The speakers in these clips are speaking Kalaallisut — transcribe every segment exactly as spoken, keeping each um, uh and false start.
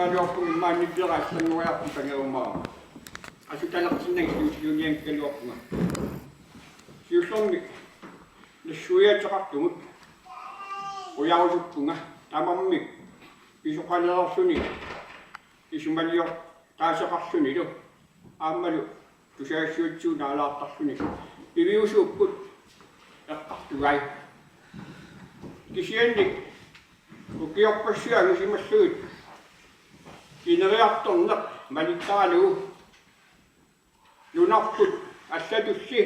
Aluarpunga immaannittera assanngoriarput pangerumaarama. Asutalertinnanga siulianngikkaluarpunga. Siullermik nassuiaateqartumut qujarusuppunga tamarmik pisoqalereerluni isumaliortaaseqarlunilu aammalu tusagassiuutitigut naalaartarluni piviusuupput eqqartugai. Kisianni ukiorpassuit angusimallugit ineriartorneq malittaralugu nunarput allatulli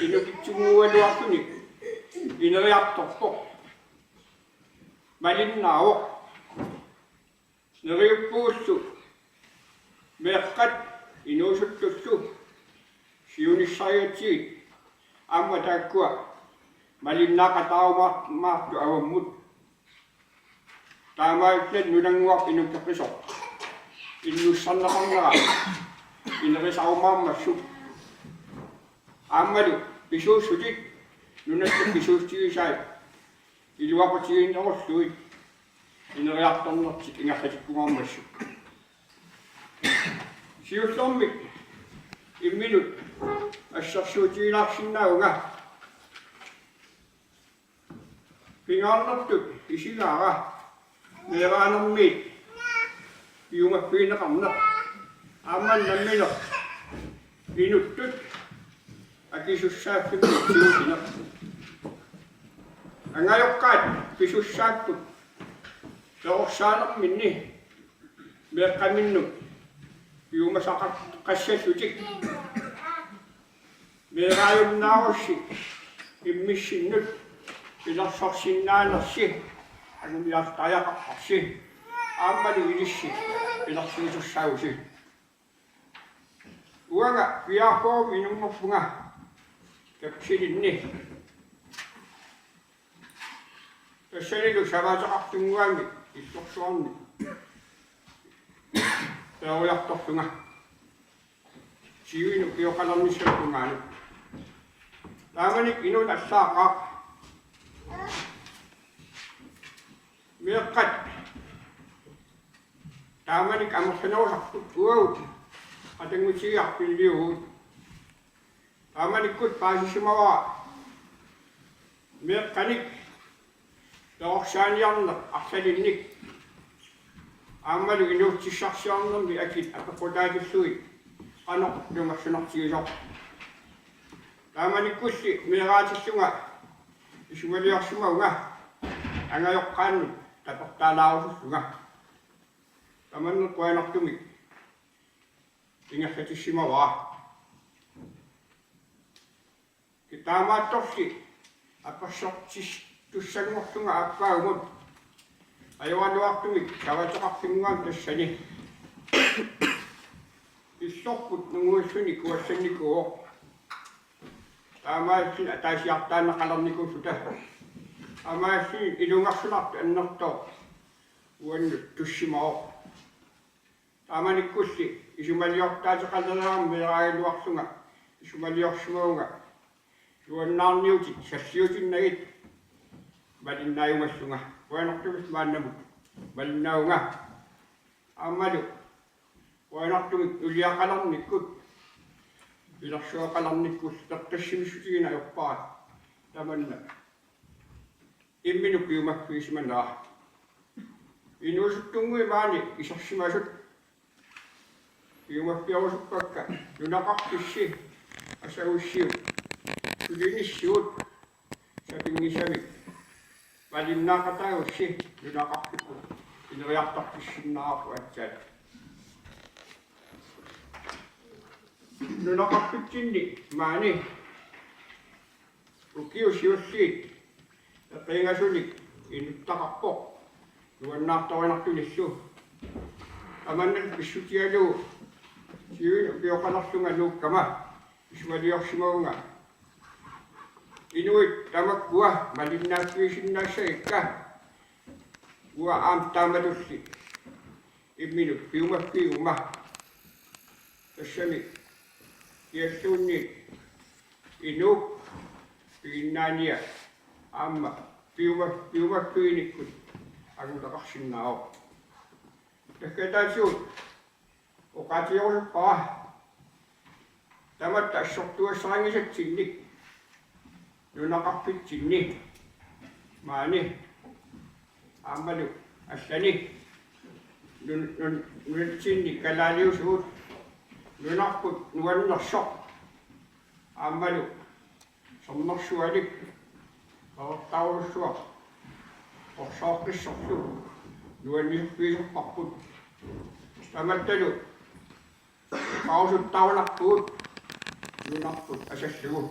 inukitsunnguugaluarluni ineriartorpoq malinnaavoq. Neriuppugullu meeqqat inuusuttullu siunissarigatsigit aamma taakkua malinnaaqataarumaartut avammut. Taamaalilluni nunannguaq inukeqisoq innussarneqarnera inerisarumaarmassuk. Aammalu pisuussutit nunatta pisuussutigisai iluaqutigiinnerullugit ineriartornertik ingerlatikkumaarmassuk. Siullermik imminut assersuutigilaarsinnaavunga pingaarnertut isigaara meeraanermiit piumaffigineqarneq aamma nammineq inuttut akisussaaffimmik tigusineq. Angajoqqaat pisussaapput perorsaanerminni meeqqaminnut piumasaqaqqassallutik. Meeraajunnaavusi immissinnut pilersorsinnaanersi anguniartariaqarparsi aammalu ilissi pilersuisussaavusi. Uanga fiaaffoormi inunngorpunga kapsilinni. Tassanilu savaateqartunnguamik illorsuarni peroriartorlunga. Siuinut ukioqalernissallugu maani. Taamani inuit allaaqaaq. Meeqqat taamani amerlanerusarput uagut qatanngutigiarpilliugut. Taamanikkut paasisimavara meeqqanik perorsaaniarneq arlalinnik aammalu inuussutissarsiornermi akit apeqqutaatillugit qanoq ilungersunartigisoq. Taamanikkulli meeraatillunga isumaliorsimavunga angajoqqaannut tapertaalaarusullunga. Tamanna qujanartumik ingerlatissimavara. Taamaattorli apersortissussanngorlunga aappaagummut ajoraluartumik savaateqarfinnguamik tassani. Illorput nunguilluni kuallannikuuvoq. Taamaalilluni ataasiartaanneqalernikuulluta. Taamaalilluni ilungersunartoq annertooq uannut tussimavoq. Taamanikkulli isumaliortaateqaleriarama meeraagaluarlunga isumaliorsimavunga. Nuannaarniutit salliutinnagit malinnaajumallunga. Qujanartumik maannamut malinnaavunga. Aammalu qujanartumik nuliaqalernikkut pilersueqalernikkullu peqqissimissutigineq ajorpara tamanna. Imminut piumaffigisimanera. Inuusuttunnguit maani isersimasut piumaffiorusuppakka nunaqarfissi asagussiuk sulinissigut sapinngisamik malinnaaqataagussi nunaqarfipput ineriartortissinnaavarput aatsaat. Nunaqarfitsinni maani ukiut siulliit eqiingasunik inuttaqarpoq nuannaartorinartunillu. Tamanna pissutigalugu siuinut ukioqalerlunga nuukkama isumaliorsimavunga. Inuit tamakkua malinnaaffigisinnaassagikka uanga aamma taamatulli imminut piumaffigiguma. Tassami kialluunniit inuup piginnaania aamma piuma-, piumaffiginikkut anguleqarsinnaavoq. Takkataatigut oqaatigerusuppara tamatta assortugassarinngisatsinnik nunaqarfitsinni maani aammalu allani nun- nun- nunatsinni kalaaliusugut nunarput nuannersoq aammalu sermersualik qeqertarujussuaq qorsooqqissorlu nuannisorfigisorparput. Tamattalu oqarusuttarunarpugut nunarput asallugu.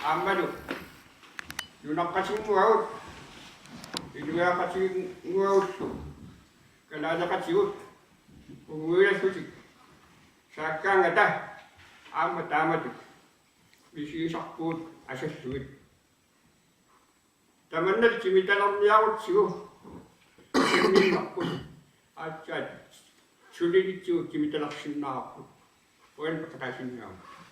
Aammalu nunaqqatinnguagut inuiaqatiginnguagullu kalaaleqatigut unnguilallutik saakkaangata aamma taamatut misigisarpugut asallugit. Tamanna timitalerniarutsigu isimmiinnarput aatsaat sulinitsigut timitalersinnaavarput. Uani peqataasinnaavunga.